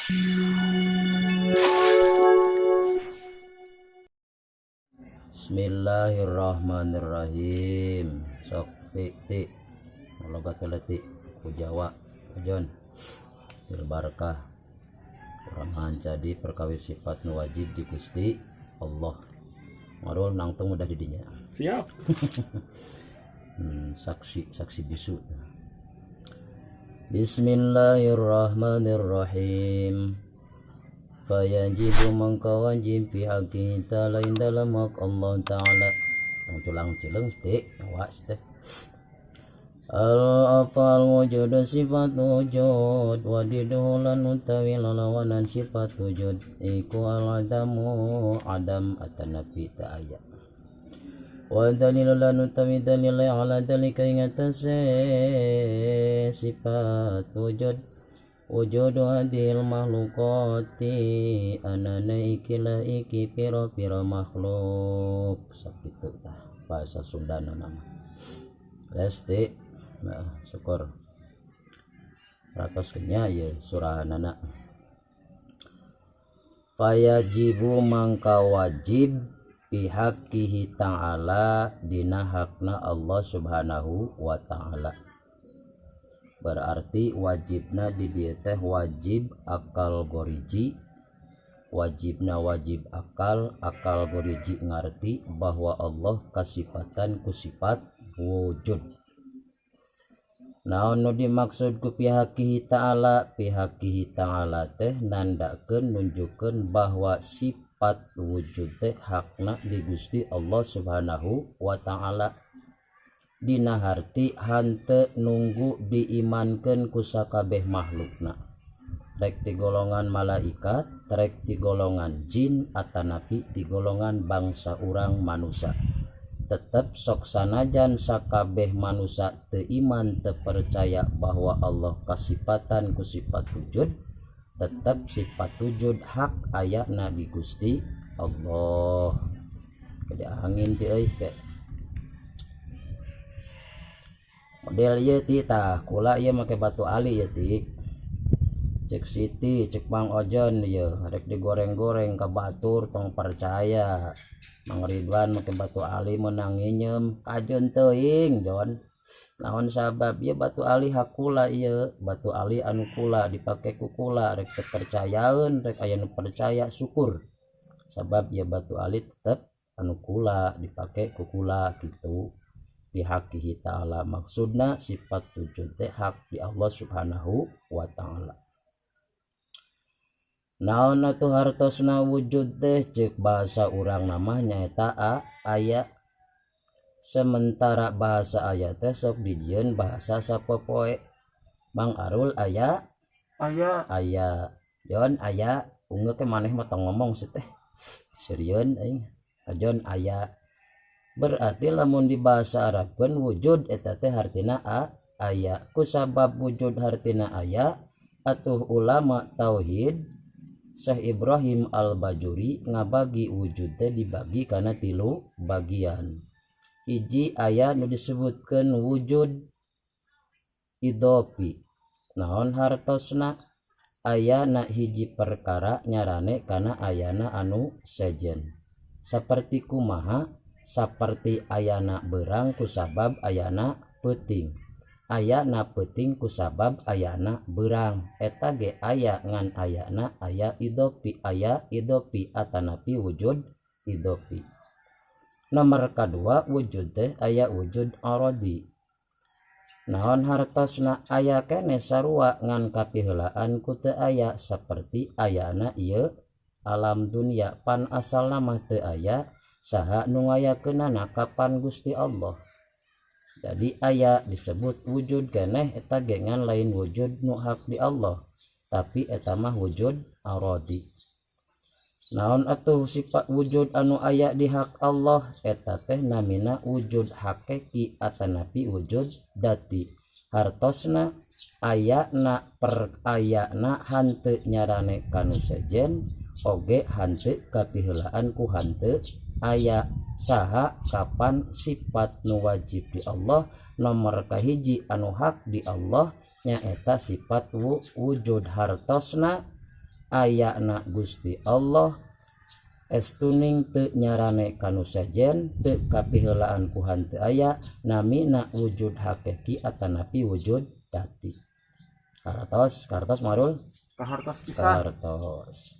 Bismillahirrahmanirrahim. Sok ti ti logat ti ku Jawa Jon bil barakah urang jadi perkawis sifat nu wajib di Gusti Allah. Ngarul nangtung udah didinya. Siap. Saksi saksi bisu. Bismillahirrahmanirrahim. Fayajibu mangka wajib fi haqqi ta'ala ing dalam hak Allah Ta'ala. Tong tulang cileng stik awas teh. Al afal wujud sifat wujud wadiduhu lan utawi lalawanan sifat wujud iku al adamu adam atanapi ta'aya. Wa dalilu lan utawi dalil ala dalika ing atase sifat wujud wujudu hadhil makhluqati anana ikilah iki pira-pira makhluk sakitu tah bahasa Sundana nama lesti. Nah, syukur ratos kenya ya surahanana. Fayajibu mangka wajib pihakkihi ta'ala dina hakna Allah Subhanahu wa ta'ala. Berarti wajibna di dieu teh wajib akal goriji, wajibna wajib akal, akal goriji ngarti bahwa Allah kasifatan ku sifat wujud. Naon nu dimaksud ku pihakihi ta'ala? Pihakihi ta'ala teh nandakeun nunjukkeun bahwa sifat wujud teh hakna di Gusti Allah Subhanahu wa ta'ala. Dina harti hanteu nunggu diimankeun ku sakabeh makhlukna, rek ti golongan malaikat, rek ti golongan jin, atanapi ti golongan bangsa urang manusia. Tetep sok sanajan sakabeh manusia teu iman, teu percaya bahwa Allah kasipatan ku sifat wujud, tetep sifat wujud hak ayana di Gusti Allah. Gede angin ti euy ke model ieu ti. Tah, kula ieu make batu ali ieu ti. Cek Siti, cek Bang Ojon, ieu rek digoreng-goreng ka batur tong percaya. Mang Ridwan make batu ali menang nginyeum kajeun teuing Jon. Naon sabab? Ieu batu ali hak kula, ieu batu ali anu kula dipake ku kula. Rek teu percayaeun, rek aya nu percaya, syukur, sabab ieu batu ali tetep anu kula dipake ku kula kitu. Bihaqihi ta'ala maksudna sifat wujud teh hak di Allah Subhanahu wa ta'ala. Naon atuh hartosna wujud teh? Ceuk bahasa urang nama nyaeta aya. Sementara bahasa aya teh sok dijieun bahasa sapopoe. Mang Arul aya? Aya. Aya. Jon aya? Unggah ke maneh mah tong ngomong sih teh, serieun aing. Jon aya, berarti lamun di bahasa Arabkeun wujud eta teh hartina aya. Kusabab wujud hartina aya, atuh ulama tauhid Syekh Ibrahim Al-Bajuri ngabagi wujud teh dibagi kana tilu bagian. Hiji, aya nu disebutkeun wujud idofi. Naon hartosna? Ayana hiji perkara nyarane kana ayana anu sejen. Saperti kumaha? Saperti ayana beurang kusabab ayana peuting, ayana peuting kusabab ayana beurang, eta ge aya, ngan ayana aya idofi, aya idofi atanapi wujud idofi. Nomor kadua, wujud teh aya wujud aradi. Naon hartosna? Aya keneh sarua, ngan kapiheulaan ku teu aya, saperti ayana ieu alam dunya, pan asalna mah teu aya. Saha nu ngayakeunana? Kapan Gusti Allah. Jadi aya disebut wujud keneh eta ge, ngan lain wujud nu hak di Allah, tapi eta mah wujud aradi. Naon atuh sifat wujud anu aya di hak Allah? Eta teh namina wujud hakiki atanapi wujud dati. Hartosna ayana per ayana hanteu nyarane kanu sejen, oge hanteu kapiheulaan ku hanteu aya. Saha, kapan sifat nu wajib di Allah nomor kahiji anu hak di Allah nyaeta sifat wujud. Hartosna Ayana Gusti Allah estuning teu nyarane kanu sejen, teu kapiheulaan ku hanteu aya, namina wujud hakiki atanapi wujud dati. Kartos, kartos marul. Kahartos pisan. Kartos.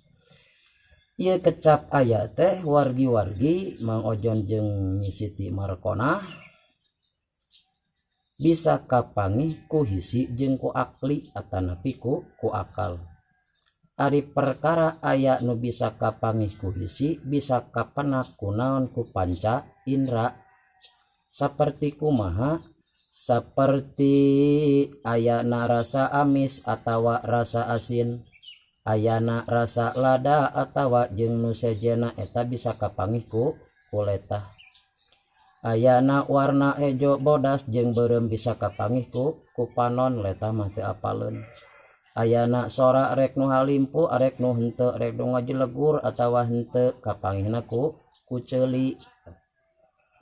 Ieu kecap aya teh wargi-wargi Mang Ojon jeung Nyi Siti Markonah bisa kapanggih ku hisi jeung ku akli atanapi ku akal. Ari perkara aya nu bisa kapanggih ku hisi bisa kapenak ku naon, ku panca indra. Saperti kumaha? Saperti ayana rasa amis atawa rasa asin, ayana rasa lada atawa jeung nu sejenna, eta bisa kapanggih ku letah. Ayana warna hejo bodas jeung beureum bisa kapanggih ku panon, letah mah teu apaleun. Ayana sora, rek nu halimpu arek nu henteu, rek nu ngajelegur atawa henteu, kapanggihna ku ceuli,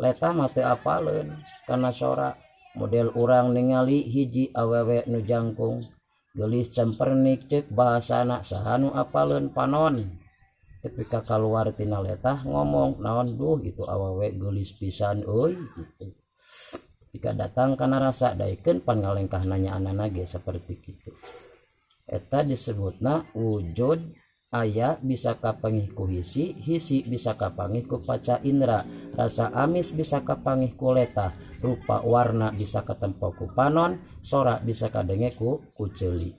letah mah teu apaleun kana sora. Model urang ningali hiji awewe nu jangkung geulis cempernik ceuk bahasana, saha nu apaleun? Panon. Ketika kaluar tina letah ngomong naon? "Duh, itu awewe geulis pisan euy," gitu. Ketika datang kana rasa daekeun pan ngalengkah nanya anana ge seperti kitu. Eta disebutna wujud aya bisa kapanggih ku hisi, hisi bisa kapanggih ku panca indra, rasa amis bisa kapanggih ku letah, rupa warna bisa katempo ku panon, sora bisa kadenge ku ceuli.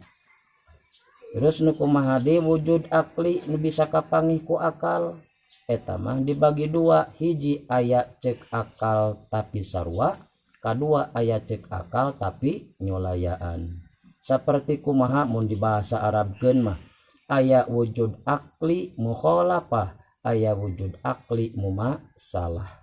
Terus nu kumaha deui wujud akli nu bisa kapanggih ku akal? Eta mah dibagi dua: hiji aya cek akal tapi sarua, kadua aya cek akal tapi nyolayaan. Seperti kumaha? Mun di bahasa Arabkeun mah aya wujud akli mukhalafah, aya wujud akli mumasalah.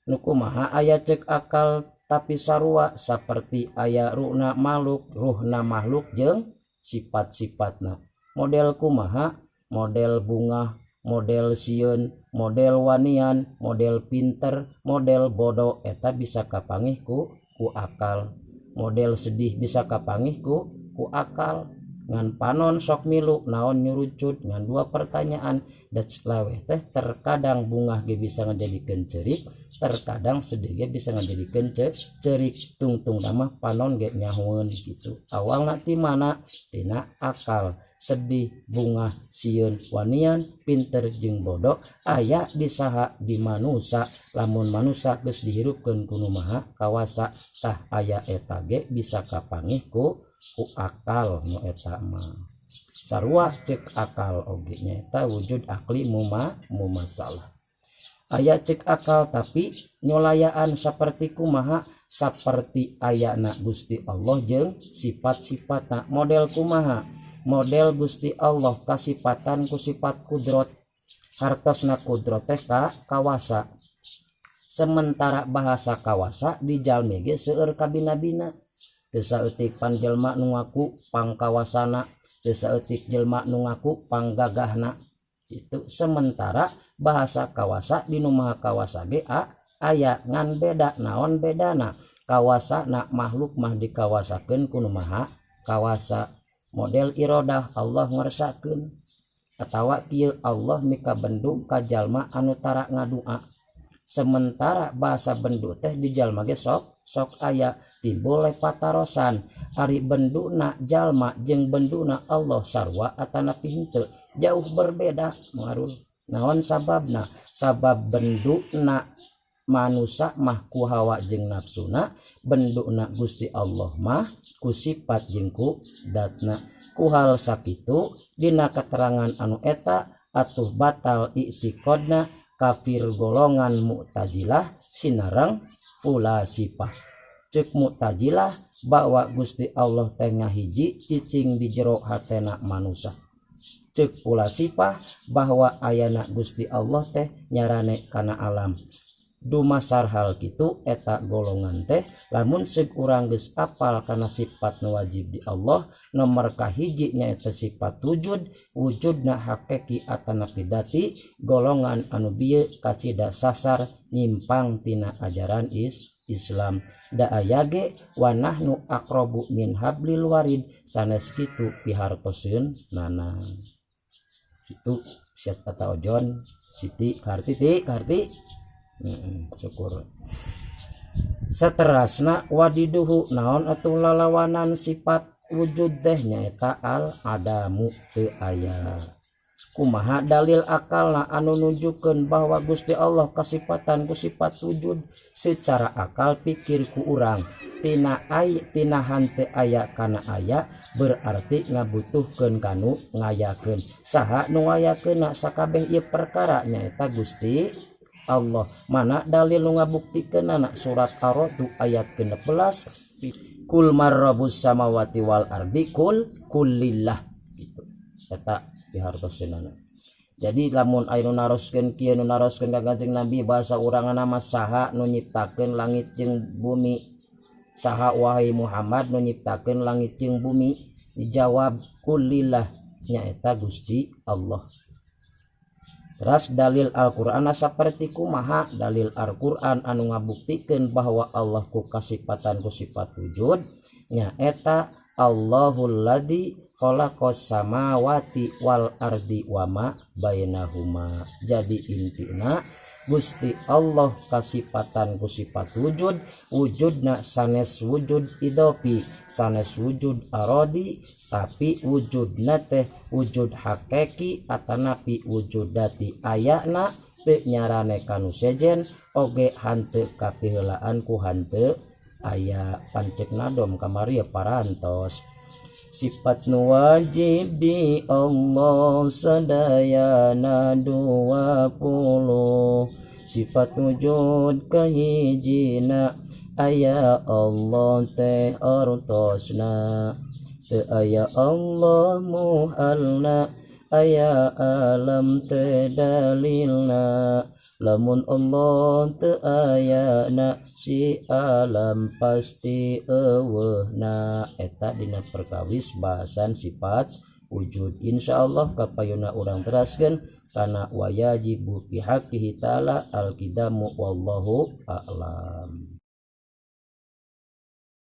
Nu kumaha aya cek akal tapi sarua? Seperti aya ruhna makhluk, ruhna makhluk jeung sifat-sifatna. Model kumaha? Model bunga, model sieun, model wanian, model pinter, model bodoh, eta bisa kapanggih ku akal. Model sedih bisa kapanggih ku akal, ngan panon sok milu naon, nyurucut ngan dua pertanyaan dan laweh teh. Terkadang bungah ge bisa ngajadikeun ceurik, terkadang sedih ge bisa ngajadikeun ceurik, tungtung mah panon ge nyahoeun gitu. Awalna ti mana? Tina akal. Sedih, bungah, sieun, wanian, pinter jeung bodoh aya di saha? Di manusa. Lamun manusa geus dihirupkeun ku Nu Maha Kawasa, tah aya eta ge bisa kapanggih ku akal. Nu eta mah sarua cek akal oge, nyaeta wujud akli mumasalah. Aya cek akal tapi nyolayaan. Seperti kumaha? Seperti ayana Gusti Allah jeung sifat-sifatna. Model kumaha? Model Gusti Allah kasipatan ku sifat kudrot. Hartosna kudrot teh ka kawasa. Sementara bahasa kawasa di jalmi ge seueur kabina-bina. Teu saeutik pan jelma nu ngaku pangkawasana, teu saeutik jelma nu ngaku panggagahna itu. Sementara bahasa kawasa di Nu Maha Kawasa ge aya, ngan beda. Naon bedana? Kawasa na makhluk mah dikawasakeun ku Nu Maha Kawasa. Model irodah, Allah ngersakeun. Atawa kieu, Allah mika bendu ka jalma anu tara ngadua. Sementara bahasa bendu teh di jalma ge sok sok aya, timbul patarosan, ari benduna jalma jeung benduna Allah sarua atanapi henteu? Jauh berbeda marul. Naon sababna? Sabab benduna manusa mah ku hawa jeung nafsuna, benduna Gusti Allah mah ku sifat jeung ku datna. Ku hal sakitu dina keterangan anu eta atuh batal i'tiqadna kafir golongan Mu'tazilah sinareng Fulasifah. Cek Mu'tazilah bahwa Gusti Allah teh ngahiji cicing di jero hatena manusa, cek Fulasifah bahwa ayana Gusti Allah teh nyarane kana alam. Dumasar hal kitu eta golongan teh, lamun seuk urang geus apal kana sifat nu wajib di Allah, nomor kahiji nyaeta sifat wujud, wujudna hakiki atanapi dati, golongan anu bieu kacida sasar nyimpang tina ajaran Islam. Da aya ge wa nahnu aqrabu min hablil warid, sanes kitu pihartoseun nana. Kitu siat kata Ojon Siti Karti ti Karti. Syukur. Saterasna wadiduhu naon atuh lalawanan sifat wujud teh? Nyaeta al adamu, teu aya. Kumaha dalil akalna anu nunjukkeun bahwa Gusti Allah kasipatan ku sifat wujud? Secara akal pikir ku urang, tina ay tina henteu aya kana aya berarti ngabutuhkeun kanu ngayakeun. Saha nu ngayakeunna sakabeh ieu perkara? Nyaeta Gusti Allah. Mana dalil nu ngabuktikeunana? Surat Ar-Ra'd ayat 16, qul marrabbus samawati wal ardi qul qulillah. Gitu eta dihartoseunana. Jadi lamun aya nu naroskeun kieu, nu naroskeun ka Kanjeng Nabi, bahasa urangna mah, saha nu nyiptakeun langit jeung bumi? Saha wahai Muhammad nu nyiptakeun langit jeung bumi? Dijawab qulillah, nyaeta Gusti Allah. Terus dalil Al-Qur'an saperti kumaha? Dalil Al-Qur'an anu ngabuktikeun bahwa Allah ku kasipatan ku sifat wujud nyaeta Allahul ladzi khalaqas samawati wal ardi wama bainahuma. Jadi intina Gusti Allah kasipatan ku sifat wujud. Wujudna sanes wujud idofi, sanes wujud arodi, tapi wujudna teh wujud hakiki atanapi wujud dati. Ayana teu nyarane kanu sejen oge hanteu kapiheulaan ku hanteu aya. Pancek nadom kamari ya parantos sifat nu wajib di Allah sadayana 20. Sifat wujud kahijina, aya Allah teh artosna. Teu aya Allah muhalna, aya alam teh dalilna. Lamun Allah teu ayana, si alam pasti euweuhna. Eta dina perkawis bahasan sifat wujud. Insyaallah kapayuna urang teraskeun kana wayajibu fi haqqihi ta'ala al-qidamu. Wallahu a'lam.